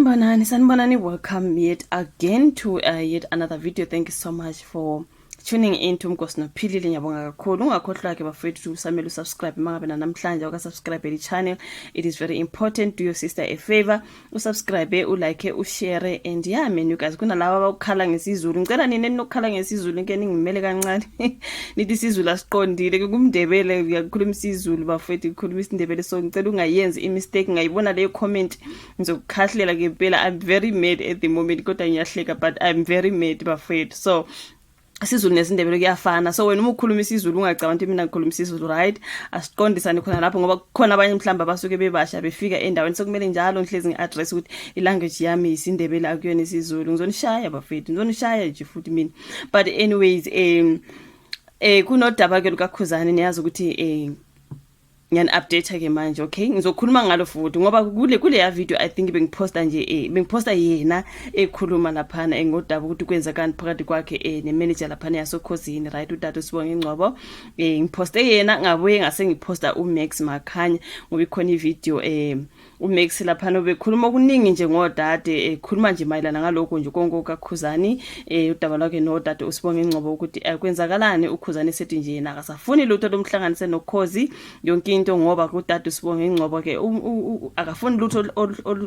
Sanibonani, sanibonani. Welcome yet again to yet another video. Thank you so much for tuning in to Mgosi Nophilile. Ngiyabonga kakhulu. Ungakhohlwa ke bafethu, usamele usubscribe mangabe namhlanje awukasubscribe le channel. It is very important. Do your sister a favor. Usubscribe, ulike, ushare and yeah man, you guys, kunalaba abakukhala ngesiZulu. Ngicela nini enokukhala ngesiZulu nke ningimele kancane. Nithi isiZulu asiqondile. Kumndebele uyakhuluma isiZulu bafethu, ukhuluma isiNdebele, so ngicela ungayenzi i-mistake. Ngayibona leyo comment, ngizokukhahlela ngempela. I'm very mad at the moment, kodwa ngiyahleka, but I'm very mad bafethu. So isiZulu nesiNdebele kuyafana, so wena uma ukhuluma isiZulu ungacabanga ukuthi mina ngikhuluma isiZulu, right? Asiqondisane khona lapho, ngoba kukhona abanye mhlawumbe abasuke bebasha befika endaweni, sokumele njalo ngihlezi ngi-address ukuthi ilanguage yami isiNdebele, akuyona isiZulu. Ngizonishaya bafethu, ngizonishaya nje futhi mina. But anyways, kunodaba ke lukaKhuzani. Niyazi ukuthi ngiyani-update ke manje, okay? Ngizokhuluma ngalo futhi ngoba kuleya video, I think bengiphosta nje, bengiphosta yena ekhuluma laphana ngodaba ukuthi kwenzakani phakathi kwakhe nemanager laphana yasoKhozini, right? Udade uSibonge Ngcobo. Ngiphoste yena, ngabuye ngase ngiphosta uMax Makhanya ngoba ikhona ivideo uMax laphana ubekhuluma okuningi nje ngodade, ekhuluma nje mayelana ngalokho nje konke okaKhuzani, udaba lwakhe nodade uSibonge Ngcobo, ukuthi kwenzakalani uKhuzani sethi nje yena akasafuni lutho lomhlanganise noKhozi yonke into, ngoba kudade uSibonge Ngcobo ke akafuni lutho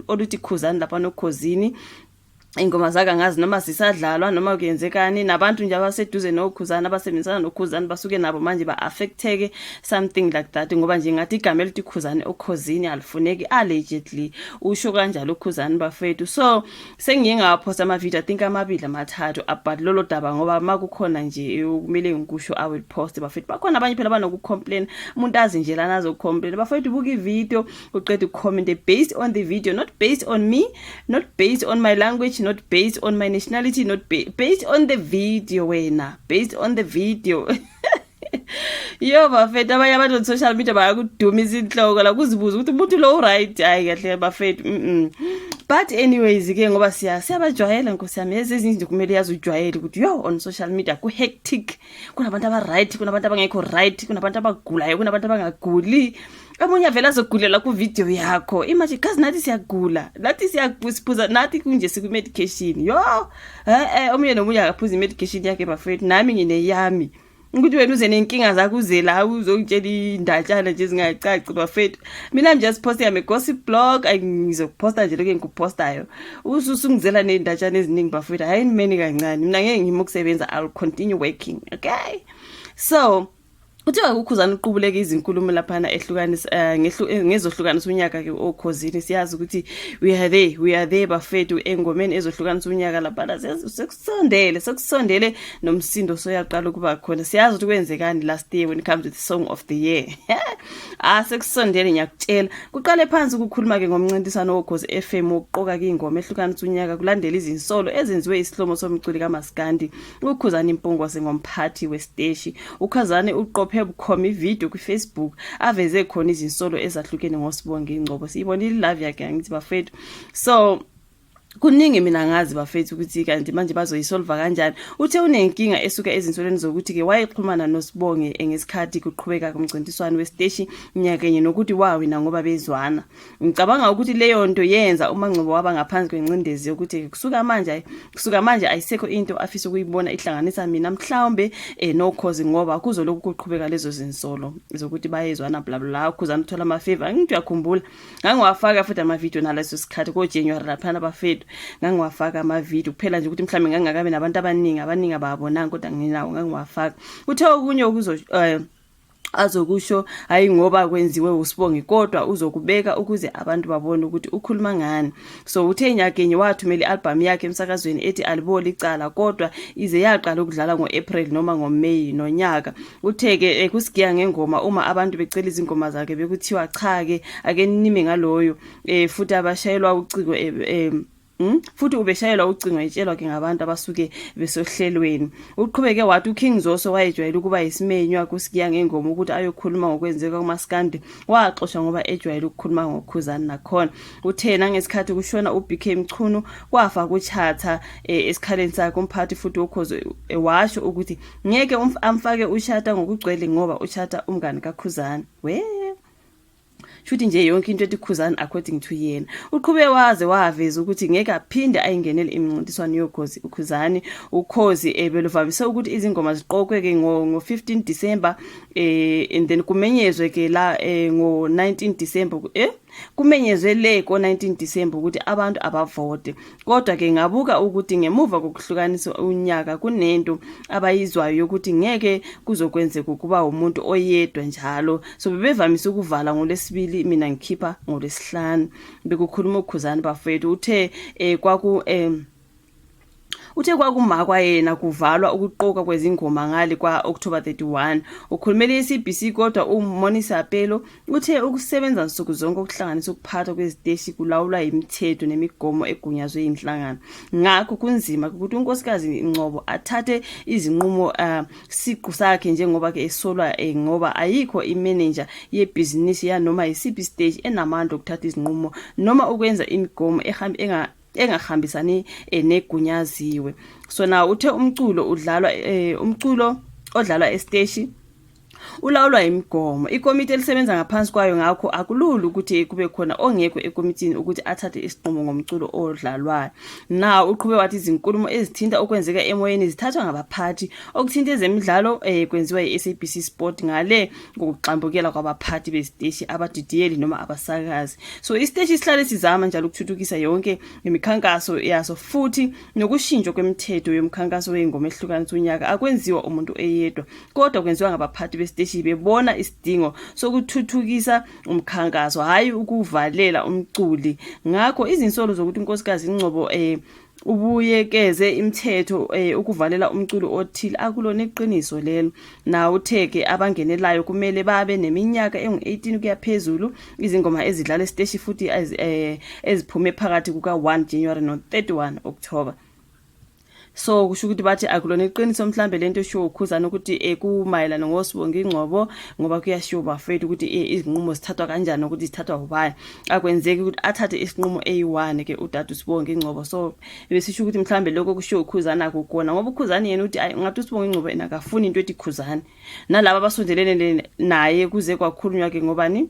oluthi Khuzani lapha noKhozini. Ingoma zakhe angazi noma zisadlalwa noma kuyenzekani, nabantu nje abaseduze noKhuzani, abasebenzisana noKhuzani, basuke nabo manje ba-affecteke, something like that, ngoba nje ngathi igama elithi Khuzani oKhozini alifuneki, allegedly usho kanjalo uKhuzani bafethu. So sengiye ngawaphosta ama-video, I think amabili, amathathu, about lolo daba, ngoba uma kukhona nje kumele ngikusho, I will post bafethu. Bakhona abanye phela abanokucomplain, umuntu azi nje lana azocomplain. Bafethu, buka ivideo, uqeda ucomment based on the video, not based on me, not based on my language, not based on my nationality, not based on the video wena, based on the video. Yo bafethu, abanye abantu on social media bayakudumisa inhloko la, kuzibuza ukuthi umuntu lo right. Hayi kahle bafethu, But anyways ke, ngoba siyabajwayela, nkosi yami, ezinye izinto kumele yazi ujwayele ukuthi yo, on social media ku hectic, kunabantu aba right, kunabantu abangekho right, kunabantu abagulayo, kunabantu abangaguli. Omunye avele azogulela ku-video yakho. Imagine, kazi nathi siyagula, nathi siyaphuza, nathi kunje siku-medication. Yo, omunye nomunye akaphuza i-medication yakhe bafethu, nami ngineyami. Ukuthi wena uze nenkinga zakho, uze la uzongitshela indatshana nje ezingacaci bafethu. Mina I'm just posting, I'm a gossip blog, ngizokuphosta nje lokho engikuphostayo. Ususungizela nezindatshana eziningi bafethu. Hayi nimeni kancane. Mina ngeke ngime ukusebenza, I'll continue working. Okay? So kuthiwa uKhuzani uqubuleke izinkulumo laphana ehlukanisa ngezohlukanisa unyaka ke oKhozini. Siyazi ukuthi we are there, we are there bafethu, engomeni ezohlukanisa unyaka laphana. Sekusondele, sekusondele, nomsindo soyaqala ukuba khona. Siyazi ukuthi kwenzekani last year when it comes to the song of the year. Ah, sekusondele, ngiyakutshela. Kuqale phansi ukukhuluma ke ngomncintiswano woKhozi FM wokuqoka ke ingoma ehlukanisa unyaka, kulandela izinsolo ezenziwe isihlomo somculi kaMaskandi uKhuzani Mpungose ngomphathi wesiteshi. UKhuzani uqophe bukhoma ivideo kwiFacebook aveze khona izinsolo ezahlukene ngoSibonge Ngcobo. Siyibonile live yakhe, angithi bafethu? So kuningi mina ngazi bafethu ukuthi kanti manje bazoyisolva kanjani. Uthe unenkinga esuka ezinsolweni zokuthi-ke wayexhumana noSibonge ngesikhathi kuqhubeka kumncintiswano wesiteshi nyakenye, nokuthi wawina ngoba bezwana. Ngicabanga ukuthi leyo nto yenza uMaNgcobo waba ngaphansi kwencindezi yokuthi kusuka manje ayisekho into afisa ukuyibona ihlanganisa mina mhlawumbe noKhozi, ngoba kuzolokhu kuqhubeka lezo zinsolo zokuthi bayezwana, bla bla. Khuzani uthola amafavor. Ngithi uyakhumbula, ngangiwafaka futhi amavidiyo naleso sikhathi ko-January laphana bafethu, ngangiwafaka amavidiyo kuphela nje ukuthi mhlawumbe ngangingakabi nabantu abaningi, abaningi abawabonanga, kodwa nginawo, ngangiwafaka. Uthe okunye okuzo azokusho hayi ngoba kwenziwe uSibonge, kodwa uzokubeka ukuze abantu babone ukuthi ukhuluma ngani. So uthe nyakenye wathumela i-album yakhe emsakazweni ethi Aliboli Icala, kodwa ize yaqala ukudlala ngo-April noma ngoMay nonyaka. Uthe-ke kusigiya ngengoma uma abantu becela izingoma zakhe bekuthiwa cha-ke, ake nime ngaloyo, futhi abashayelwa ucingo futhi ubeshayelwa ucingo etshelwa ke ngabantu abasuke besohlelweni. Uqhubeke wathi uKing Zoso wayejwayele ukuba isimenywa kusikiya ngengoma ukuthi ayokhuluma ngokwenzeka kumaskandi, waxoshwa ngoba ejwayele ukukhuluma ngoKhuzani nakhona. Uthe nangesikhathi kushona uBK Mchunu kwafa kuChatha esikhaleni sakhe umphathi futhi woKhozi, washo ukuthi ngeke amfake uChatha ngokugcwele ngoba uChatha umngani kaKhuzani. We. Shuthi nje yonke into ethi Khuzani according to yena. Uqhube waze waveza ukuthi ngeke aphinde ayingenele imincintiswano yokhozi uKhuzani. Ukhozi beluvamise ukuthi izingoma ziqokwe ke ngo 15 December and then kumenyezwe ke la ngo 19 December, kumenyezwe le ko 19 December ukuthi abantu abavote. Kodwa ke ngabuka ukuthi ngemuva kokuhlukanisa unyaka kunento abayizwayo yokuthi ngeke kuzokwenzeka ukuba umuntu oyedwa njalo. So bebevamise ukuvala ngolwesibili, mina ngikhipha ngolwesihlanu. Bekukhuluma uKhuzani bafethu. Uthe kwaku Uthe kwakumakwa yena kuvalwa ukuqoka kwezingoma ngale kwa-October 31. Ukhulumele i-SABC kodwa uMonisa Pelo uthe ukusebenza nsuku zonke okuhlanganisa ukuphathwa kweziteshi kulawulwa yimithetho nemigomo egunyazwe yinhlangano. Ngakho kunzima ukuthi uNkosikazi Ngcobo athathe izinqumo siqu sakhe njengoba ke esolwa ngoba ayikho imenenja yebhizinisi yanoma yisiphi isiteshi enamandla okuthatha izinqumo noma ukwenza imigomo engahambisani negunyaziwe. So now uthe umculo odlalwa esiteshi ulawulwa imigomo ikomiti elisebenza ngaphansi kwayo, ngakho akulula ukuthi kube khona ongekho ekomitini ukuthi athathe isinqumo ngomculo odlalwayo. Now uqhube wathi izinkulumo ezithinta okwenzeka emoyeni zithathwa ngabaphathi, okuthinta ezemidlalo kwenziwa yi-SABC Sport ngale ngokugxambukela kwabaphathi beziteshi, abadidiyeli noma abasakazi. So isiteshi sihlale sizama njalo ukuthuthukisa yonke imikhankaso yaso, futhi nokushintshwa kwemithetho yomkhankaso wey'ngoma ehlukanisa unyaka akwenziwa umuntu eyedwa, kodwa kwenziwa ngabaphathi besiteshi bebona isidingo sokuthuthukisa umkhankaso, hhayi ukuvalela umculi. Ngakho izinsolo zokuthi uNkosikazi Ngcobo ubuyekeze imithetho ukuvalela umculo othile akulona iqiniso lelo. Nawo uthe-ke abangenelayo kumele babe neminyaka engu-18 kuya phezulu, izingoma ezidlala esiteshi futhi eziphume phakathi kuka-1 January no-31 October. So kusho ukuthi bathi akulona iqiniso mhlambe lento eshiwo uKhuzani ukuthi kumayelana ngoSibonga Ingcobo, ngoba kuyashiwo bafethu ukuthi izinqumo zithathwa kanjani, ukuthi zithathwa ubani. Akwenzeki ukuthi athathe isinqumo eyi-one ke udade uSibonga Ingcobo. So besisho ukuthi mhlambe lokho kushiwo uKhuzani akukona, ngoba uKhuzani yena uthi ayi, ngathi uSibonga Ingcobo yena akafuni into ethi Khuzani nalaba abasondelene naye. Kuze kwakhulunywa ke ngobani,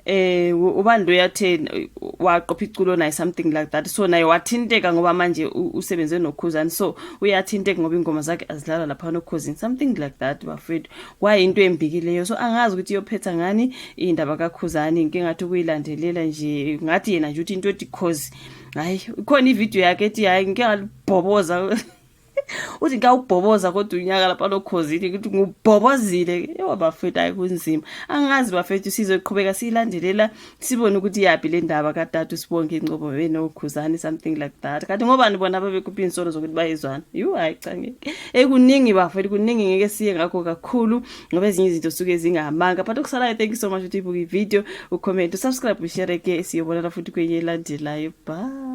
ubani lo yathe waqopha iculo naye, something like that. So naye wathinteka ngoba manje usebenze noKhuzani, so uyathinteka ngoba ingoma zakhe azidlala lapha noKhuzini, something like that bafethu. Kwayinto embikileyo, so angazi ukuthi iyophetha ngani indaba kaKhuzani. Ngike ngathi ukuyilandelela nje, ngathi yena nje uthi into ethi Khozi, hayi, ikhona ividiyo yakhe ethi hayi, ngike ngalibhoboza, uthi ngawubhoboza kodwa unyaka lapha loKhozini, ukuthi ngubhobozile. Ewa bafethu, hayi, kunzima, angazi bafethu. Sizoqhubeka siyilandelela sibone ukuthi yaphi le ndaba kadade uSibonge Ingcobo benoKhuzani, something like that. Kanti ngobani bona ababekhupha iy'nsolo zokuthi bayezwana? Yu, hayi cha, ngeke. Ekuningi bafethu, kuningi, ngeke siye ngakho kakhulu ngoba ezinye izinto suke zingamanga. But okusalayo, thank you so much ukuthi uyibuke ivideo, ucomment, usubscribe, ushare ke. Siyobonana futhi kwenye elandelayo. Bye.